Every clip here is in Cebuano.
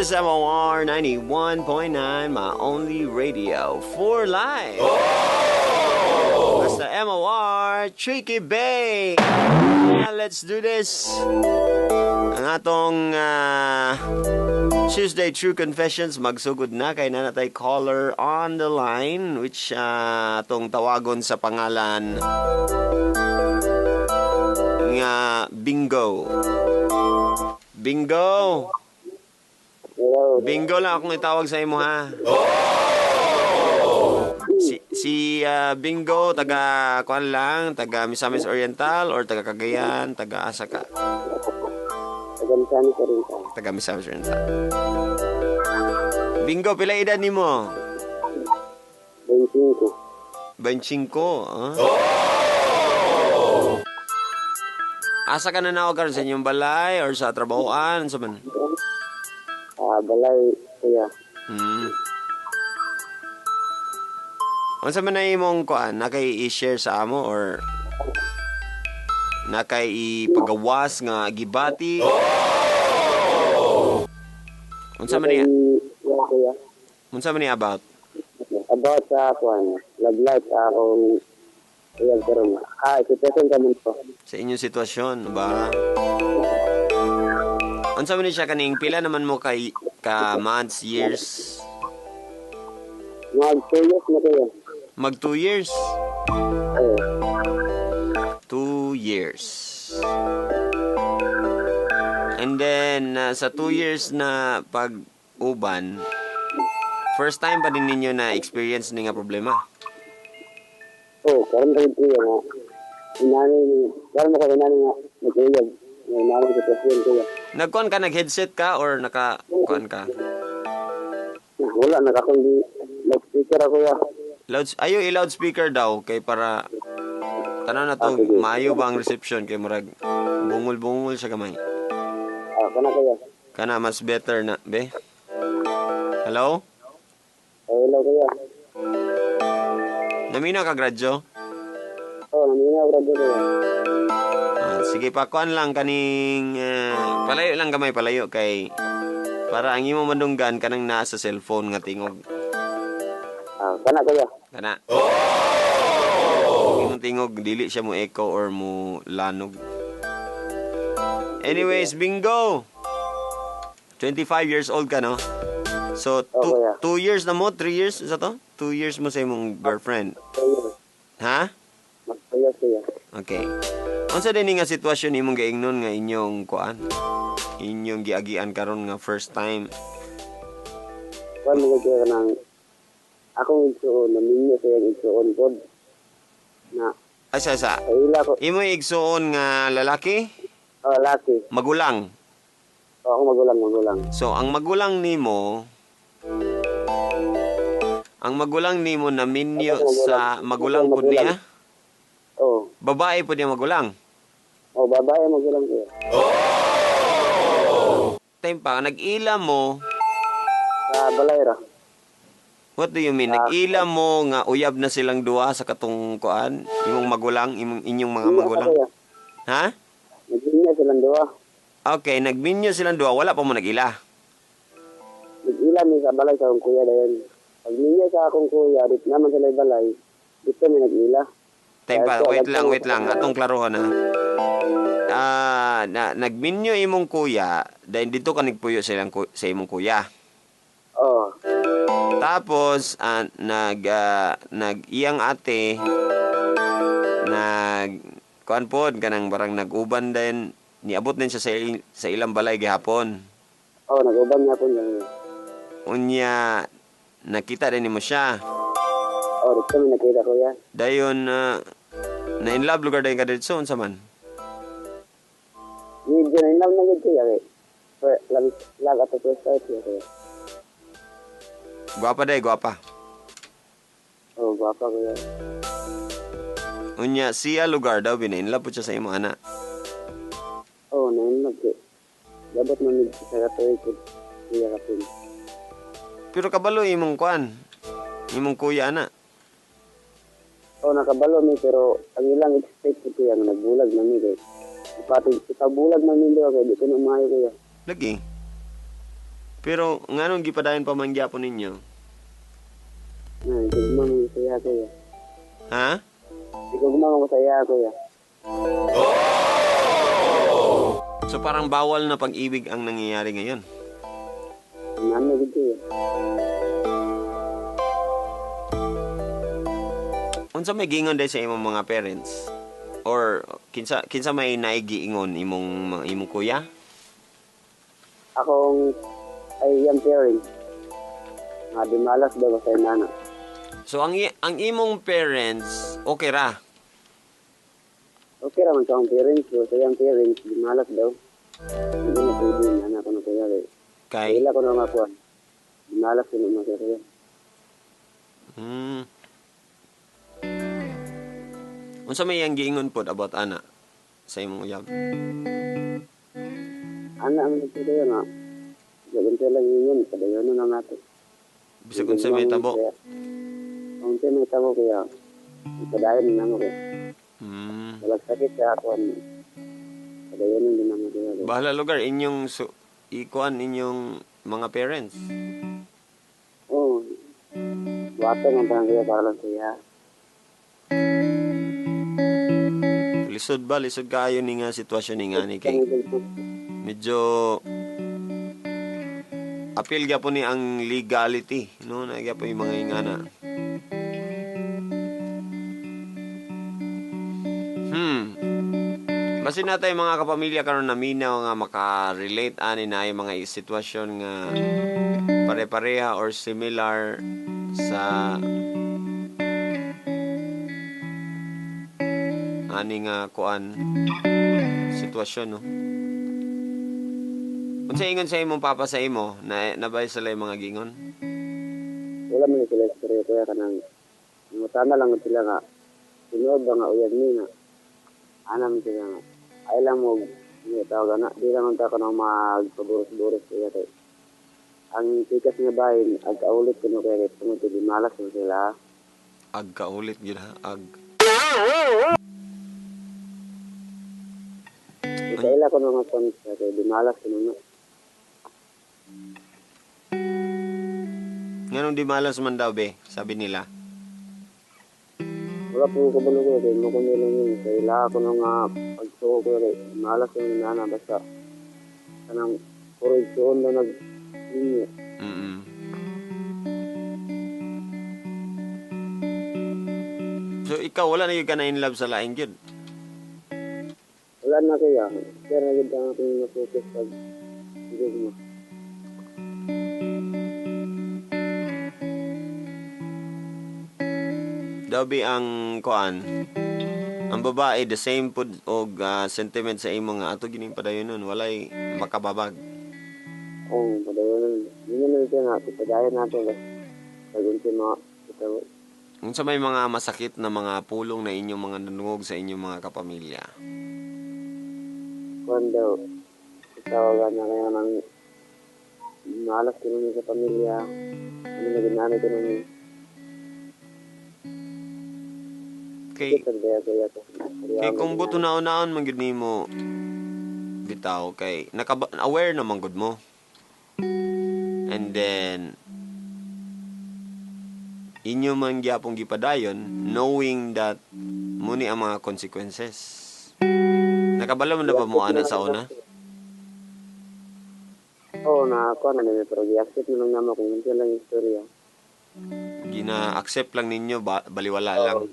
This is MOR 91.9, my only radio for life. Basta MOR, Tricky Bay. Yeah, let's do this. Ang atong Tuesday True Confessions magsugod na kay naa na tay caller on the line which atong tawagon sa pangalan nga Bingo. Bingo. Hello. Bingo lang akong itawag sa imo, ha. Si Bingo, taga kuan lang, taga Misamis Oriental or taga Cagayan, taga asa ka? Taga Misamis Oriental. Taga Misamis Oriental. Bingo, pila edad nimo? 25. 25. Ah? Asa ka na nawag karon, sa inyong balay or sa trabahoan, sa man? Balay, kuya. Unsa man na imong kuan, nakay i-share sa amo or nakay ipagawas nga gibati? Unsa man niya? Yeah, kuya. Unsa man niya about? About sa kuan, love life akong kuya karon. Sitwasyon ka man po. Sa inyong sitwasyon ba? Unsa man ni siya, kaning pila naman mo kay ka months, years? Mag 2 years na, kuya. Mag 2 years. Oo. 2 years. And then, sa 2 years na pag-uban, first time pa din ninyo na experience ni nga problema? Oh, karon rin, kuya, nga. Inani, karon mo ko inani nga nag-uyab. Nga inani sitwasyon, kuya. Nagkuan ka, nag-headset ka or naka-kuan ka? Wala, nakakundi loudspeaker ako, kuya. Loud, ayo i-loudspeaker daw kay para tanaw na to, Ah, sige. maayo ba ang reception kay murag bungol-bungol siya gamay. Kana, kuya. Kana mas better na, be. Hello? Oh, hello, kuya. Naminaw ka, gradyo? Oh, naminaw radyo, kuya. Ah, sige pa, kuan lang kaning palayo lang gamay, palayo kay para ang imo madunggan kanang naa sa cellphone nga tingog. Kana, kuya. Kana. Imong tingog dili siya mo echo or mo lanog. Anyways, Bingo. 25 years old ka, no? So, Oh, kuya. 2 years na mo? 3 years? Isa to? 2 years mo sa imong girlfriend. 2 years. Ha? Mag 2 years, kuya. Okay. Unsa din nga sitwasyon imong giingnon nga inyong kuan? Inyong giagian karon nga first time? Kuan mo kuya, kanang akong igsuon, naminyo sa iyang igsuon pod. Na Ay, sa. sa ila ko, Imo igsuon nga lalaki, oh, laki. Magulang. Oh, ako magulang, magulang. So, ang magulang nimo naminyo Ako magulang. sa magulang pud niya. Oh, Babae pud niya magulang. Oh, babae magulang, kuya. Time pa nag-ila mo, Sa balay ra. What do you mean? Nag-ila mo nga uyab na silang duha sa katong kuan, imong magulang, imong inyong mga magulang. Kuya. Ha? Nag-inya silang duha. Okay, nagminyo silang duha, wala pa mo nag-ila. Nag-ila mi sa balay sa akong kuya dayon. Pag minyo sa akong kuya, dito naman sila balay. Dito mi nag-ila. Time pa, wait lang, wait lang. Atong klarohan ha. Na, nagminyo imong kuya, dahil dito ka nagpuyo sa imong kuya. Oh, Tapos nag iyang ate nag kuan pod kanang barang nag-uban din, niabot din siya sa ilang balay gihapon. Oh, nag-uban niya po niya. Unya nakita din nimo siya. Oh, dito mi nakita, kuya. Dayon na in love lugar dayon ka didto, unsa man? Medyo na in love na gid, kuya kay. Love, love at the first sight, kuya. Gwapa day, gwapa. Oh, gwapa, kuya. Unya siya lugar daw bina in love pud siya sa imo ana. Oh, na in love kay. Dapat man mig sa katuig kuya kapin. Pero kabalo imong kuan. Imong kuya ana. Oh, nakabalo mi pero ang ilang expect ko, kuya, nga nagbulag na mi kay. Ipatig ipabulag man mi kay di ko na maayo, kuya. Lagi. Pero nganong gipadayon pa man gyapon ninyo? Na, gugma mo sa iya, kuya. Ha? Gugma mo sa iya, kuya. So parang bawal na pag-ibig ang nangyayari ngayon. Nana gid, kuya. Unsa may giingon day sa imong mga parents? Or kinsa may naigiingon imong kuya? Akong ay iyang parents. Nga di malas daw sa nana. So ang imong parents okay ra. Okay ra man sa akong parents, pero sa iyang parents di malas daw. Hindi na pwede nana ko na kuya kay. Kay Ila ko na nga kuan. Di malas ko na kuya. Unsa may iyang giingon pod about ana sa imong uyab? Ana ang kuya nga. Jagun lang yun, padayon na lang nato. Bisag unsa may tabo. Unsa may tabo kuya. Padayon na mo kuya. Walang sakit sa ako. Padayon na din mo kuya. Bahala lugar inyong ikuan inyong mga parents. Oo. Buhaton ang parang kuya para lang kuya. Lisod ba? Lisod kaayo ni nga sitwasyon ni nga ni kay medyo apil gyapon ni ang legality, no? Na gyapon yung mga ingana. Basin natay mga kapamilya karon na minaw nga maka-relate ani na yung mga sitwasyon nga pare-pareha or similar sa ani nga kuan sitwasyon, no? Unsa ingon sa imong papa sa imo na nabay sila yung mga gingon? Wala man sila istorya kuya, kanang mutana lang sila nga tinuod ba nga uyab ni nga anam sila nga ay lang mo ni tawag na di lang ta kanang magpaburos-buros kuya kay ang tikas nga bahin ag kaulit kuno kay tungod kay malas man sila. Ag kaulit gyud ha, ag Kaila ko mga kon kay di malas kuno na. Nganong di malas man daw be, sabi nila. Wala po kabalo ko kay mo kuno lang yun. Kay ila ko nga pagsuo ko kay malas yung nana basta kanang puro igsuon na nag ninyo. So ikaw wala na gyud ka na in love sa laing gyud? Wala na kuya. Pero na gyud ang akong na-focus pag igugma. Daw bi ang kuan, ang babae the same pud og sentiment sa imo nga ato gining padayon nun, walay makababag. Oo, padayon. Yun na lang nga, padayon natin pag unti mga ito. Unsa may mga masakit na mga pulong na inyong mga nanungog sa inyong mga kapamilya? Kuan daw, tawagan na kaya ng malas ko nun sa pamilya, ano na ginamit ko nun. Kay kung buto naon-naon man gyud nimo bitaw kay aware na man gud mo. And then inyo man gyapon gipadayon knowing that muni ang mga consequences. Nakabalo man na ba mo ana sa una? Oo, nakakuha na nila pero gi-accept na lang namo kung unsa lang istorya. Gina-accept lang ninyo baliwala lang.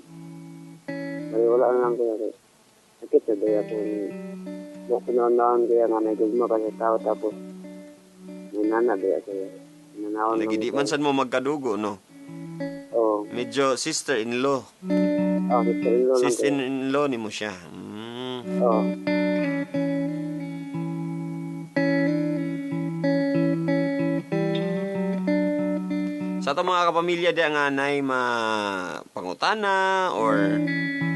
Baliwala lang kuya. Sakit sa daya kung naon-naon kuya nga may gugma ka sa tao tapos may nana daya kuya. Nanaon lagi di man sad mo magkadugo, no? Oo. Medyo sister-in-law. Oo, sister-in-law lang. Sister-in-law ni mo siya. Oo. Sa atong mga kapamilya di nga nay mapangutana or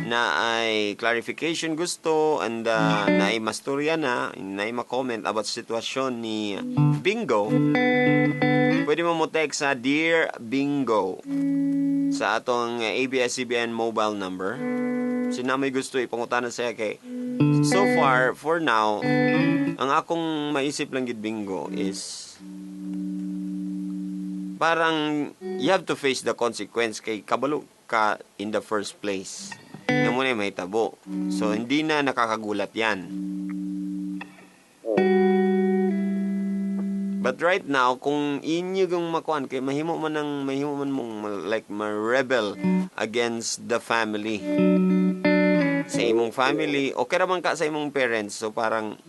na ay clarification gusto and na ay masturya na ay ma-comment about sitwasyon ni Bingo, pwede mo text sa Dear Bingo sa atong ABS-CBN mobile number. Sino may gusto ipangutana siya kay so far for now ang akong maisip lang gid Bingo is Parang you have to face the consequence kay kabalo ka in the first place nga mao na mahitabo. So hindi na nakakagulat 'yan. Oh. But right now, kung inyo yung makuan kay mahimo man mong like ma-rebel against the family. Sa imong family, okay ra man ka sa imong parents. So parang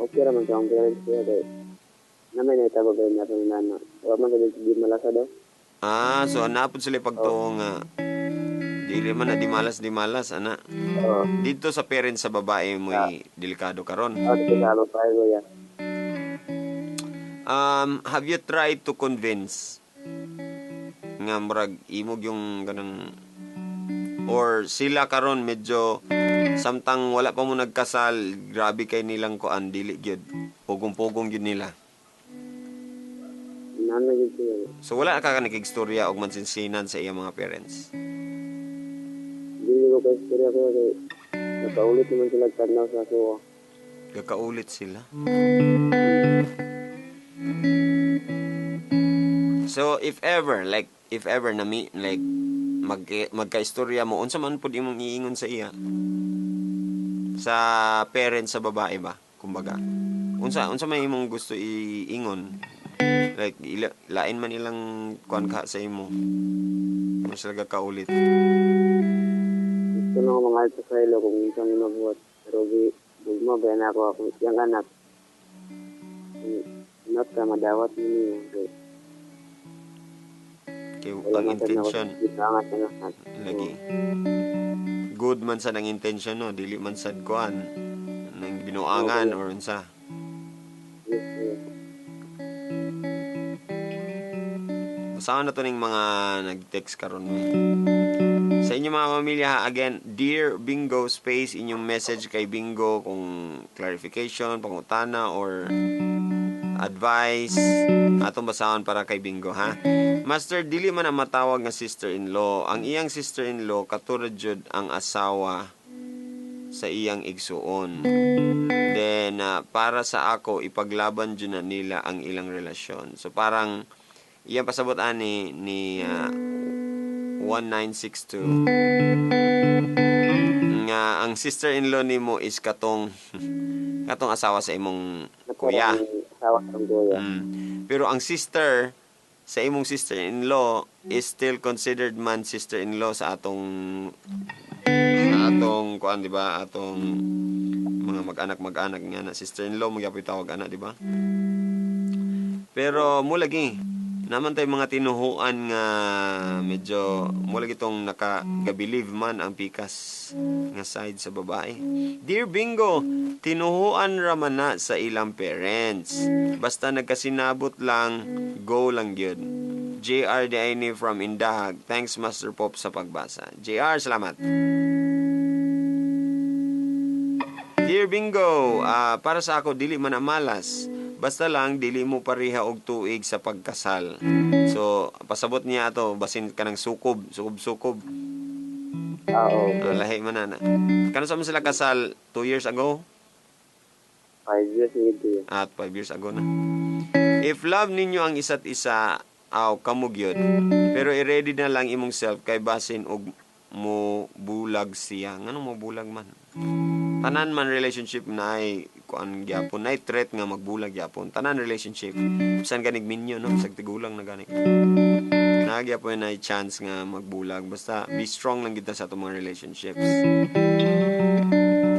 Okay ra man sa akong parents, kuya, kay naman na tawag na akong nana. Wa man sa di malasa daw. Ah, so napod sila pagtuo nga dili man na di malas, di malas ana. Oo. Dito sa parents sa babae mo'y delikado karon. Oh, dito sa babae, kuya. Have you tried to convince nga murag imog yung ganang or sila karon medyo samtang wala pa mo nagkasal, grabe kay nilang kuan, dili gyud, pugong-pugong gyud nila? Nana gyud, kuya. So wala ka nakigstorya og mansinsinan sa iyang mga parents? Dili ko kay istorya, kuya, kay nakaulit naman sila tanaw sa ako. Gakaulit sila. So if ever, like if ever na mi like magkaistorya mo, unsa man pud imong iingon sa iya? Sa parents sa babae ba? Kumbaga. Unsa may imong gusto iingon? Like lain man ilang kuan ka sa imo. Mas sila gakaulit. Gusto na ko mga sa ilo kung unsa ang mabuhat. Pero gi gugma ba na ako akong iyang anak. Not ka madawat ni niya. Kay Kay wala ang man sad na ako intention gisangat sa anak. Lagi. Good man sad ang intention, no, dili man sad kuan nang binuangan or unsa. Yes, kuya. Basahan na to ning mga nag-text karon mo. Sa inyong mga pamilya, ha, again, "Dear Bingo" space inyong message kay Bingo kung clarification, pangutana or advice, atong basahon para kay Bingo, ha. "Master, dili man ang matawag nga sister-in-law. Ang iyang sister-in-law katurad jud ang asawa sa iyang igsuon. Then para sa ako, ipaglaban jud na nila ang ilang relasyon." So parang iyang pasabot ani ni 1962 nga ang sister-in-law nimo is katong asawa sa imong kuya. Asawa sa kuya. Pero ang sister sa imong sister-in-law is still considered man sister-in-law sa atong kuan, di ba? Atong mga mag-anak-mag-anak nga na sister-in-law mo gyapon tawag ana, di ba? Pero mo lagi naman tayo mga tinuhuan nga medyo mo lagi tong naka-believe man ang pikas nga side sa babae. "Dear Bingo, tinuhuan raman na sa ilang parents. Basta nagkasinabot lang, go lang gyud. JR Diane from Indahag. Thanks, Master Pop, sa pagbasa." JR, salamat. "Dear Bingo, para sa ako dili man malas. Basta lang dili mo pareha og tuig sa pagkasal." So pasabot niya ato basin kanang sukob, sukob sukob. Ah, oo. Ah, lahi man na. Kano sa man sila kasal, 2 years ago? 5 years na kuya. At 5 years ago na. "If love ninyo ang isa't isa, aw kamo gyud. Pero i-ready na lang imong self kay basin og mo bulag siya." Ngano mo bulag man? Tanan man relationship na ay kuan gyapon, na threat nga magbulag gyapon. Tanan relationship. Bisan ganig minyo, no, bisag tigulang na gani. Naa gyapon na chance nga magbulag. Basta be strong lang kita sa atong mga relationships.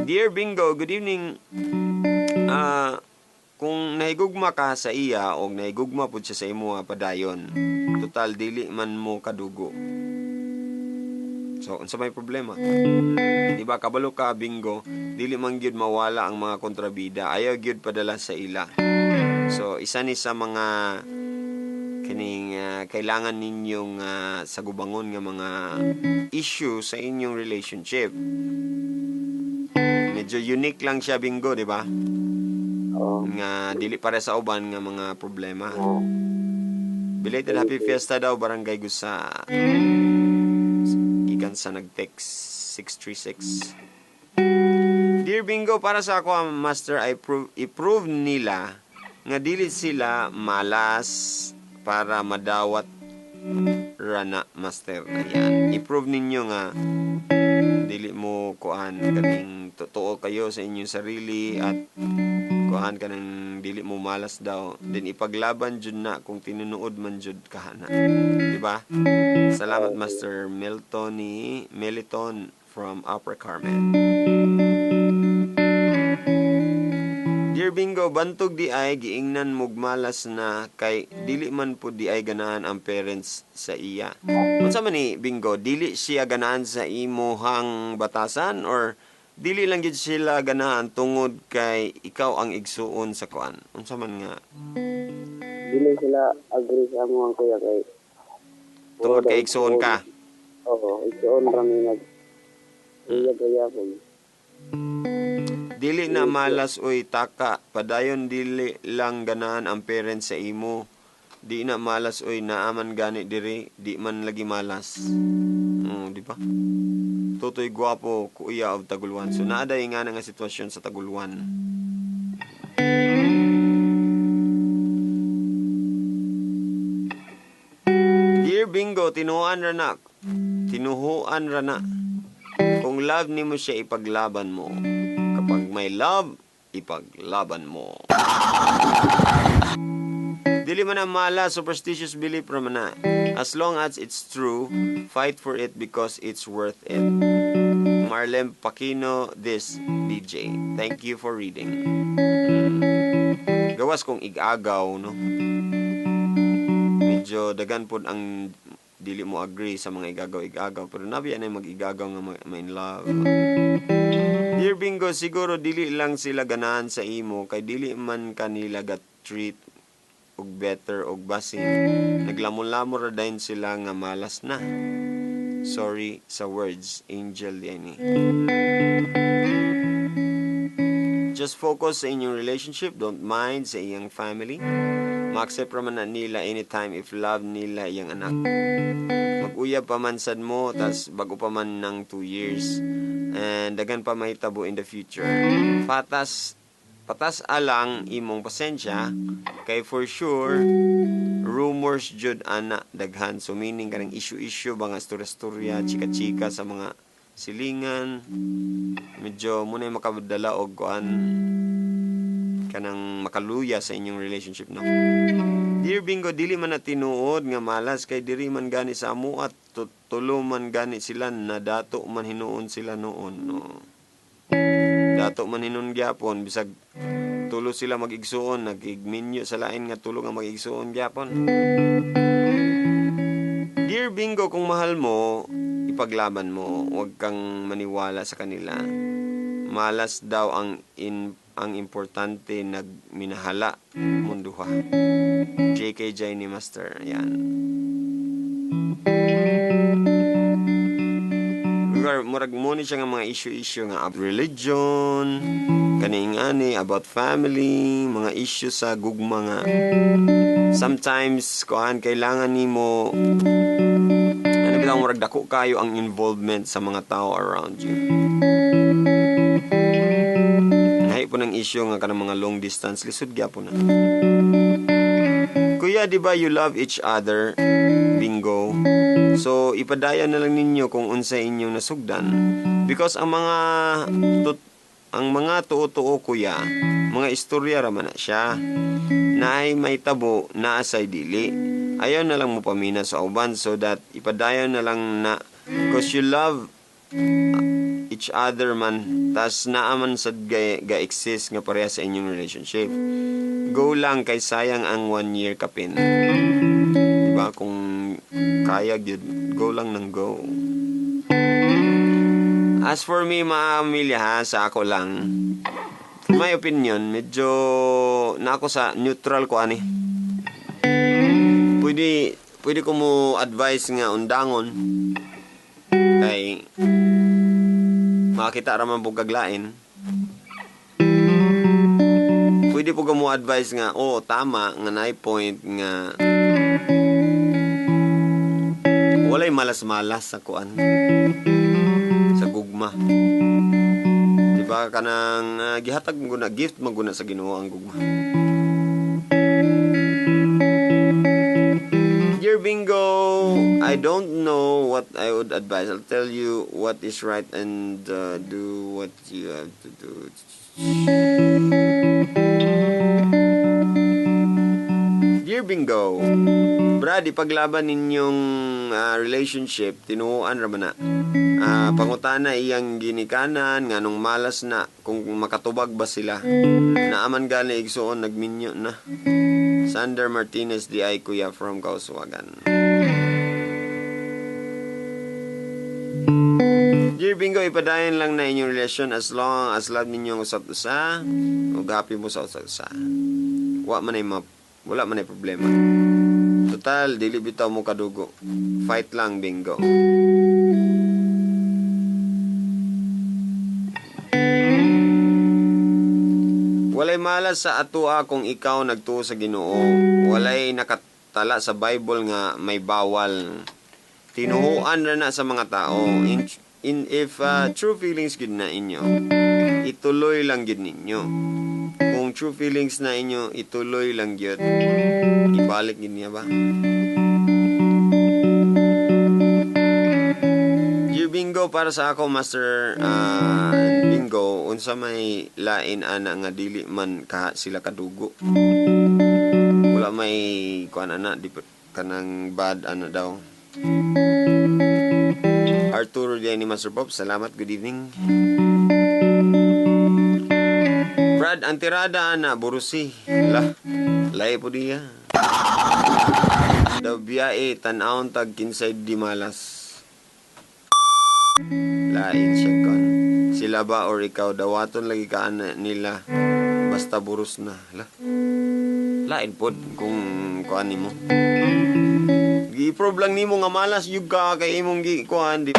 "Dear Bingo, good evening. Kung nahigugma ka sa iya o nahigugma pud siya sa imo, padayon. Total dili man mo kadugo. So unsa may problema? Di ba kabalo ka, Bingo, dili man gyud mawala ang mga kontrabida. Ayaw gyud padala sa ila." So isa ni sa mga kining kailangan ninyong sagubangon nga mga issue sa inyong relationship. Medyo unique lang siya, Bingo, di ba? Oo. Nga dili pare sa uban nga mga problema. Oo. Belated happy fiesta daw, Barangay Gusa. Gikan sa nag-text 636. "Dear Bingo, para sa ako ang master ay prove, i-prove nila nga dili sila malas. para madawat rana, master. Ayan, i-prove ninyo nga dili mo kuan kaning totoo kayo sa inyong sarili at kuan kanang dili mo malas daw. Then ipaglaban jud na kung tinunood man jud kahana. Di ba? Salamat, Master Milton ni Meliton from Upper Carmen. Dear Bingo, bantog di ay giingnan mug malas na kay dili man pud di ay ganahan ang parents sa iya. Unsa man ni, Bingo, dili siya ganahan sa imuhang batasan or dili lang gid sila ganahan tungod kay ikaw ang igsuon sa kuan? Unsa man nga? Dili sila agree sa amo ang kuya kay tungod kay igsuon ka. Oo, igsuon ra mi nag iya gayapon. Dili na malas oy taka, padayon dili lang ganahan ang parents sa imo. Di na malas oy, naaman gani diri, di man lagi malas. Di ba? Totoy gwapo kuya of Taguluan. So naa day nga na nga sitwasyon sa Taguluan. Dear Bingo, tinuan ra na. Tinuhuan ra na. Kung love nimo siya, ipaglaban mo. Kapag may love, ipaglaban mo. Dili man ang mala, superstitious belief ra man na. As long as it's true, fight for it because it's worth it. Marlene Paquino, this DJ. Thank you for reading. Gawas kong igagaw, no? Medyo dagan pod ang dili mo agree sa mga igagaw-igagaw, pero nabiya na mag-igagaw nga ma-in love. Dear Bingo, siguro dili lang sila ganahan sa imo kay dili man kanila ga-treat og better og basin. Naglamon-lamon ra dayon sila nga malas na. Sorry sa words, Angel Jenny. Just focus sa inyong relationship, don't mind sa iyang family. Ma-accept ra man na nila anytime if love nila iyang anak. Mag-uyab pa man sad mo, tas bago pa man ng 2 years. And dagan pa mahitabo in the future. Patas alang imong pasensya kay for sure rumors jud ana daghan. So meaning kanang issue-issue ba nga istorya-istorya, chika-chika sa mga silingan. Medyo muna yung makadala og kuan kanang makaluya sa inyong relationship, no? Dear Bingo, dili man na tinuod nga malas kay diri man gani sa amo at tulo man gani sila na dato man hinuon sila noon, no? Dato man hinuon gyapon bisag tulo sila mag-igsuon, nagigminyo sa lain nga tulo nga mag-igsuon gyapon. Dear Bingo, kung mahal mo, ipaglaban mo, huwag kang maniwala sa kanila. Malas daw ang importante nagminahala munduha. JKJ ni Master. Ayan. Murag mo ni siya nga mga issue-issue nga religion, kaning ani about family, mga issue sa gugma nga sometimes kuan kailangan nimo ano bitang murag dako kayo ang involvement sa mga tao around you. Nahi po ng issue nga kanang mga long distance lisod gyapon na. Kuya, di ba you love each other? Bingo. So ipadaya na lang ninyo kung unsa inyong nasugdan. Because ang mga tuo-tuo kuya, mga istorya ra man na siya. Naay may tabo, naasay dili. Ayaw na lang mo pamina sa uban so that ipadaya na lang na because you love each other man, tas naaman sad ga-exist nga pareha sa inyong relationship. Go lang kay sayang ang 1 year kapin. Diba? Kung kaya gyud, go lang nang go. As for me, mga pamilya, ha, sa ako lang, for my opinion, medyo na ako sa neutral ko ani. Pwede ko mo advice nga undangon kay makakita ra man pug kaglain. Pwede po mo advice nga, oh, tama, nga naay point nga walay malas-malas sa kuan, sa gugma. Diba kanang gihatag mo na gift maguna sa Ginoo ang gugma. Dear Bingo, I don't know what I would advise. I'll tell you what is right and do what you have to do. Dear Bingo, Brad, ipaglaban ninyong relationship, tinuoan ra man na. Pangutana iyang ginikanan, nganong malas na, kung makatubag ba sila. Naaman gani igsuon, nagminyo na. Sander Martinez di ay kuya from Kauswagan. Dear Bingo, ipadayon lang na inyong relasyon as long as love ninyo ang usap usa ug happy mo sa usap usa. Wala man ay problema. Total, dili bitaw mo kadugo. Fight lang, Bingo. Walay malas sa atua kung ikaw nagtuo sa Ginoo. Walay nakatala sa Bible nga may bawal. Tinuhuan ra na sa mga tao. In if true feelings gid na inyo, ituloy lang gid ninyo. Kung true feelings na inyo, ituloy lang gyud. Ibalik gid niya ba? Dear Bingo, para sa ako, Master Bingo, unsa may lain ana nga dili man ka sila kadugo. Wala may kuan ana di kanang bad ana daw. Arturo di ni Master Bob, salamat, good evening. Brad, ang tirada ana burusi. Lah, lay po diya. Daw biyae tan-awon tag kinsay di malas. Lain siya kon. Sila ba or ikaw dawaton lagi ka ana nila basta buros na. Lah. Lain pod kung kuan nimo. Gi-prove lang nimo nga malas yug ka kay imong gi kuan di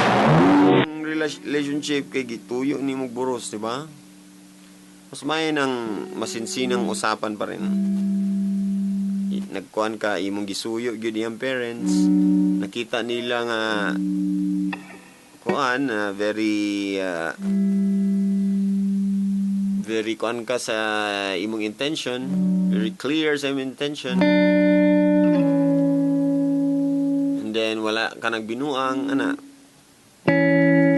relationship kay gituyo nimo buros, di ba? Mas may nang masinsinang usapan pa rin. Nagkuan ka imong gisuyo gyud iyang parents. Nakita nila nga kuan very very kuan ka sa imong intention, very clear sa imong intention. And then wala ka nagbinuang ana.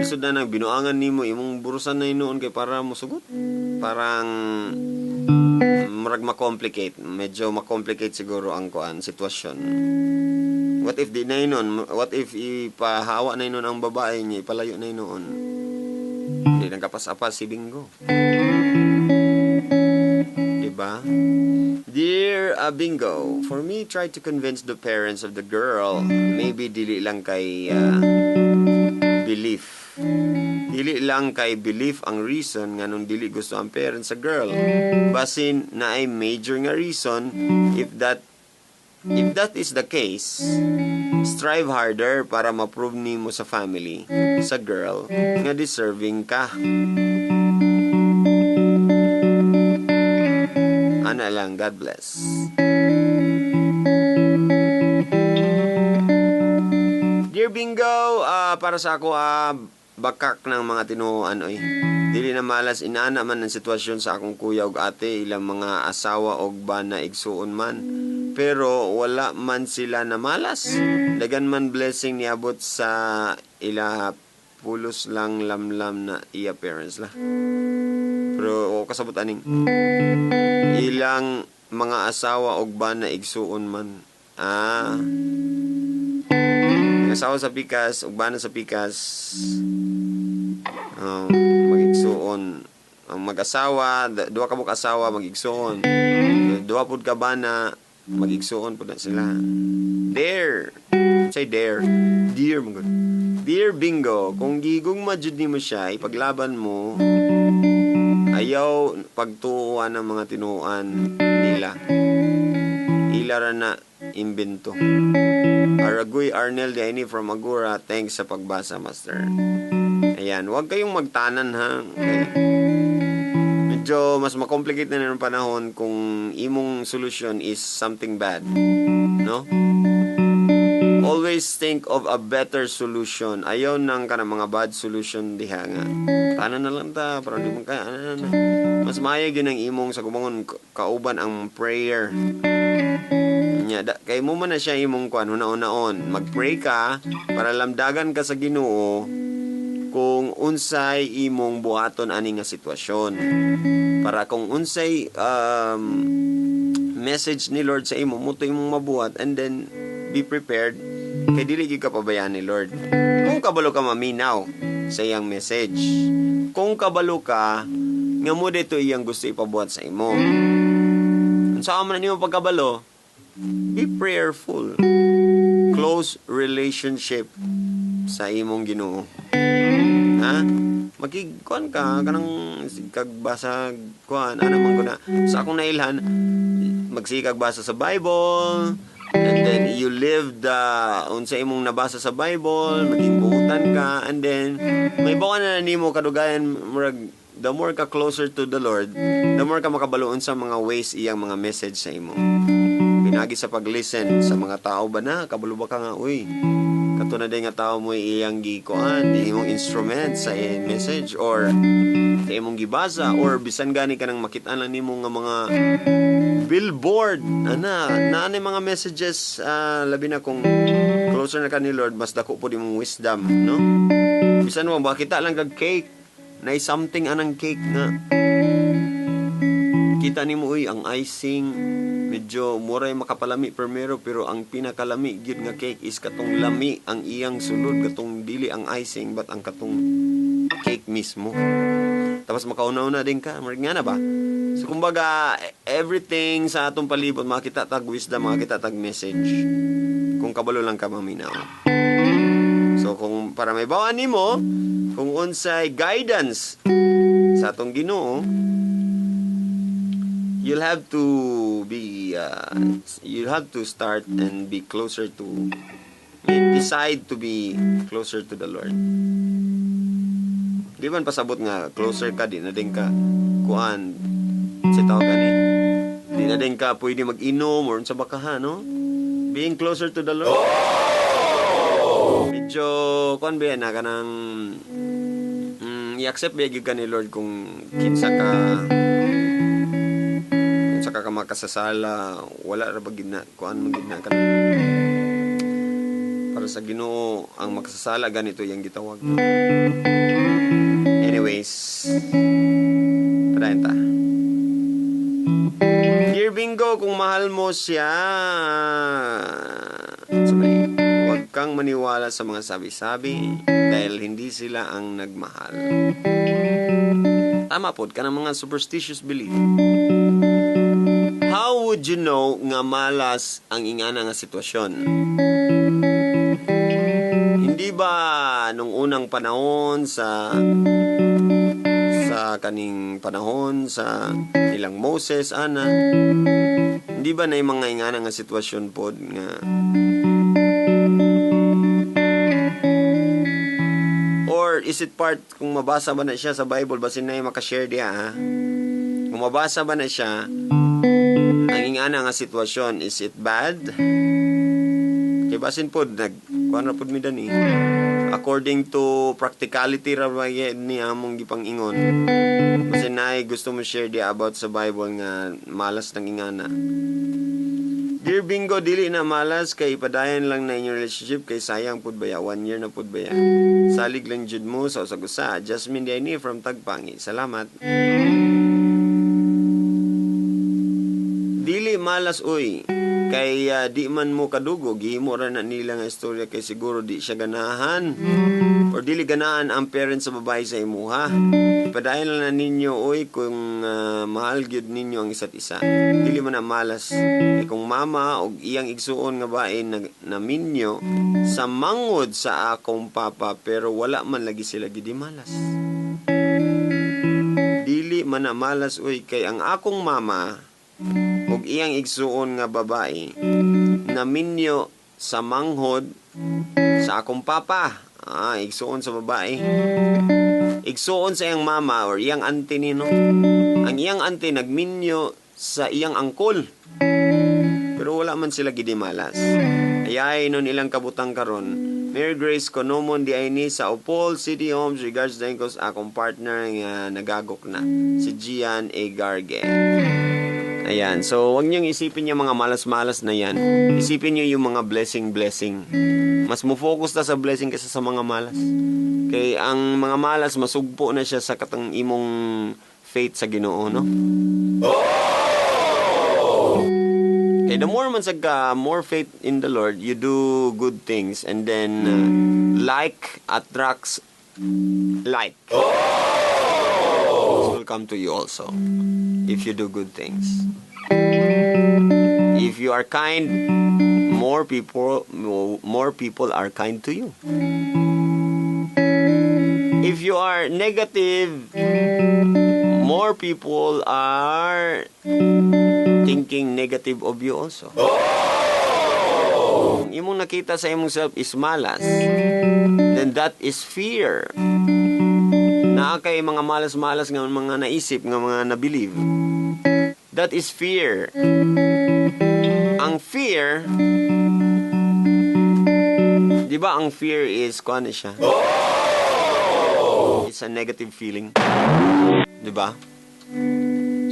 Isod na nagbinuangan nimo imong burusan na hinuon kay para mosugot. Parang murag ma-complicate, medyo ma-complicate siguro ang kuan sitwasyon. What if di na hinuon? What if ipahawa na hinuon ang babae niya, ipalayo na hinuon? Hindi nagkapas-apas si Bingo. Diba? Dear Bingo, for me, try to convince the parents of the girl. Maybe dili lang kay belief. Dili lang kay belief ang reason nga nung dili gusto ang parents sa girl. Basin na ay major nga reason. If that is the case, strive harder para ma-prove nimo sa family, sa girl, nga deserving ka. Ana lang, God bless. Dear Bingo, para sa ako, bakak ng mga tinuoan oy. Dili na malas inana man ang sitwasyon sa akong kuya ug ate, ilang mga asawa og bana igsuon man. Pero wala man sila na malas. Dagan man blessing niabot sa ila, pulos lang lamlam na iya parents lah. Pero o kasabot aning ilang mga asawa og bana igsuon man. Asawa sa pikas ug bana sa pikas, magigsuon. Ang mag-asawa, duha ka buok asawa magigsuon. Duha pud ka bana magigsuon pud na sila. Dare. Say dare. Dear mo gud. Dear Bingo, kung gigugma jud nimo siya, ipaglaban mo. Ayaw pagtuuan ng mga tinuoan nila. Ila ra na imbento. Aragoy Arnel Diani from Agora, thanks sa pagbasa, Master. Ayan, huwag kayong magtanan ha. Okay. Medyo mas makomplicate na ng panahon kung imong solution is something bad. No? Always think of a better solution. Ayaw nang ka ng mga bad solution diha nga. Tanan na lang ta, para di mo kaya. Ano, ano. Mas maayo gyud ang imong sa kubangon kauban ang prayer. Nya da, kay mo man na siya imong kuan una-unaon. Mag-pray ka para lamdagan ka sa Ginoo kung unsay imong buhaton ani nga sitwasyon. Para kung unsay message ni Lord sa imo, mo to imong mabuhat, and then be prepared kay dili gyud ka pabayaan ni Lord. Kung kabalo ka maminaw sa iyang message. Kung kabalo ka nga mo dito iyang gusto ipabuhat sa imo. Unsa man nimo pagkabalo? Be prayerful. Close relationship sa imong Ginoo. Ha? Makigkuan ka kanang kag basa kuan ana man ko na sa akong nailhan, magsikag basa sa Bible, and then you live the unsa imong nabasa sa Bible, maging buutan ka, and then may bawa na nimo kadugayan, murag the more ka closer to the Lord, the more ka makabaloon sa mga ways iyang mga message sa imo. Pinagi sa pag-listen sa mga tao ba na, kabalo ba ka nga, uy, kato na din nga tao mo iyang gikuan, imong instrument sa message or sa imong gibasa, or bisan gani ka nang makit-an lang nimo nga mga billboard, ana, naa mga messages, labi na kung closer na ka ni Lord, mas dako po imong wisdom, no? Bisan mo, makita lang kag cake, na something anang cake nga kita nimo, uy, ang icing medyo muray makapalami primero, pero ang pinakalami gyud nga cake is katong lami ang iyang sulod, katong dili ang icing but ang katong cake mismo. Tapos makauna-una din ka, murag nga na ba? So kumbaga everything sa atong palibot makita tag wisdom, makita tag message kung kabalo lang ka maminaw. So kung para may bawaan nimo kung unsay guidance sa atong Ginoo, you'll have to be you'll have to start and be closer to, decide to be closer to the Lord. Di man pasabot nga closer ka di na din ka kuan si tawag gani, di na din ka pwede mag-inom or unsa ba ka ha, no? Being closer to the Lord. Medyo kuan ba na kanang i-accept ba gyud ka ni Lord kung kinsa ka, unsa ka makasasala, wala ra ba gid na kuan man gid na kanang para sa Ginoo ang makasasala, ganito yang gitawag. Anyways, padayon ta. Dear Bingo, kung mahal mo siya, sabay, huwag kang maniwala sa mga sabi-sabi dahil hindi sila ang nagmahal. Tama pod ka ng mga superstitious belief. How would you know nga malas ang ingana nga sitwasyon? Hindi ba nung unang panahon sa kaning panahon sa nilang Moses, ana, hindi ba na yung mga ingana nga sitwasyon pod nga or is it part, kung mabasa ba na siya sa Bible, basin na yung makashare diya, ha? Kung mabasa ba na siya ang ingana nga sitwasyon, is it bad? Kay basin pod nag kuan ra pod mi dani. According to practicality ra ba ni among gipang-ingon. Basin naay gusto mo share diya about sa Bible nga malas ng ingana. Dear Bingo, dili na malas kay ipadayon lang na inyong relationship kay sayang pud baya, 1 year na pud baya. Salig lang jud mo sa usag-usa. Jasmine Diani from Tagpangi. Salamat. Dili malas uy. Kay di man mo kadugo, gihimo ra na nila nga istorya kay siguro di siya ganahan or dili ganahan ang parents sa babae sa imuha. Ipadayon lang na ninyo oy kung mahal gyud ninyo ang isa't isa. Dili man na malas. Kay kung mama og iyang igsuon nga bae na minyo sa mangod sa akong papa, pero wala man lagi sila gidi malas. Dili man na malas oy kay ang akong mama ug iyang igsuon nga babae naminyo sa manghod sa akong papa. Ah, igsuon sa babae. Igsuon sa iyang mama or iyang auntie nino. Ang iyang auntie nagminyo sa iyang angkol. Pero wala man sila gidimalas. Ayay nun ilang kabutang karon. Mary Grace Konomon di ay ni sa Opol City Homes. Regards din ko sa akong partner nga nagagok na, si Gian A. Garge. Ayan. So, wag niyong isipin yung mga malas-malas na yan. Isipin niyo yung mga blessing-blessing. Mas mo-focus ta sa blessing kaysa sa mga malas. Kay ang mga malas, masugpo na siya sa katong imong faith sa Ginoo, no? Kay the more man sa ka, more faith in the Lord, you do good things and then like attracts like. This will come to you also if you do good things. If you are kind, more people are kind to you. If you are negative, more people are thinking negative of you also. Kung imong nakita sa imong self is malas, then that is fear. Naa kay mga malas-malas nga mga naisip, nga mga na-believe. That is fear. Ang fear, di ba, ang fear is, kuan siya? It's a negative feeling. Di ba?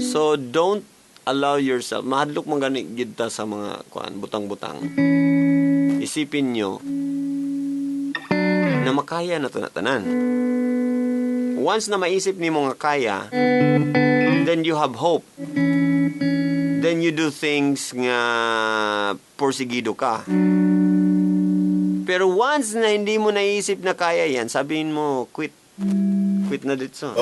So, don't allow yourself, mahadlok man gani gid ta sa mga kuan, butang-butang. Isipin nyo na makaya na to na tanan. Once na maisip nimo nga kaya, then you have hope. Then you do things nga porsigido ka. Pero once na hindi mo naisip na kaya yan, sabihin mo, quit. Quit na dito.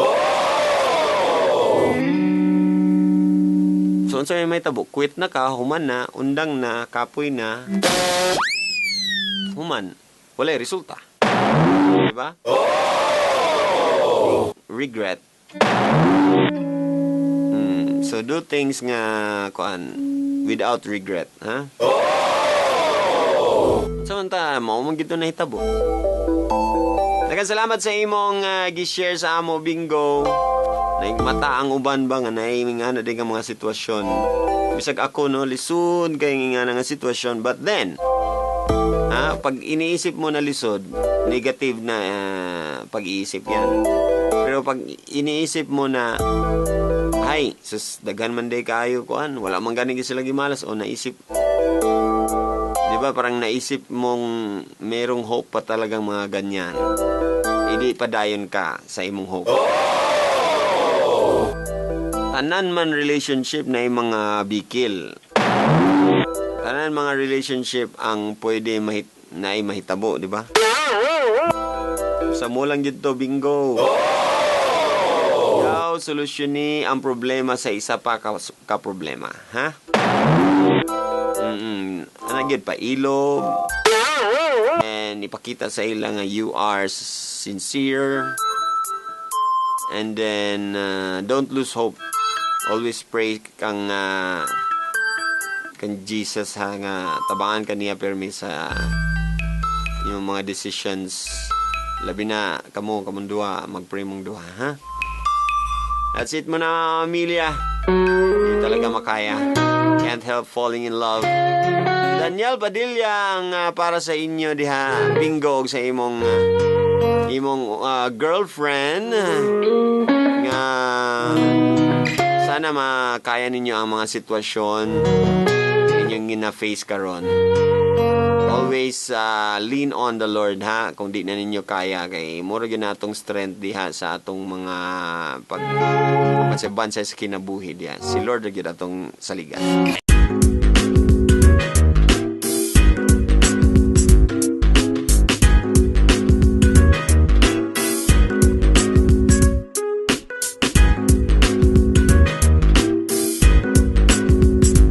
So, unsa may tabo? Quit na ka, human na, undang na, kapoy na. Human. Walay resulta. Diba? Regret. So, do things nga, kuan, without regret. Ha? So, unta, mao man gid to nahitabo. Daghang salamat sa imong gi-share sa amo, Bingo. Naigmata ang uban ba nga naay nga na din nga mga sitwasyon. Bisag ako, no, lisod kay nga nga sitwasyon, but then ha, pag iniisip mo na lisod, negative na pag-iisip yan. Pero pag iniisip mo na, ay, sus, daghan man day kaayo kuan, wala man gani sila gimalas o naisip. 'Di ba, parang naisip mong merong hope pa talagang mga ganyan. Hindi pa dayon ka sa imong hope. Tanan man relationship na yung mga bikil. Tanan mga relationship ang pwede mahit na ay mahitabo, di ba? Sa mo lang dito, Bingo. Ikaw, solusyon ni ang problema sa isa pa ka problema, ha? Ano gyud pa ilob and ipakita sa ila nga you are sincere and then don't lose hope. Always pray kang Jesus ha, nga tabangan ka niya permi sa yung mga decisions, labi na kamo, kamong duha, magpray mong duha, ha. That's it mo na, Amelia. Hindi talaga makaya. Can't Help Falling in Love. Daniel Padilla ang para sa inyo diha, Bingo, sa imong girlfriend nga sana makaya ninyo ang mga sitwasyon inyong gina-face karon. Always lean on the Lord ha, kung di na ninyo kaya, kay mura gyud natong strength diha sa atong mga pag sa kinabuhi diha. Si Lord ra gyud atong saligan.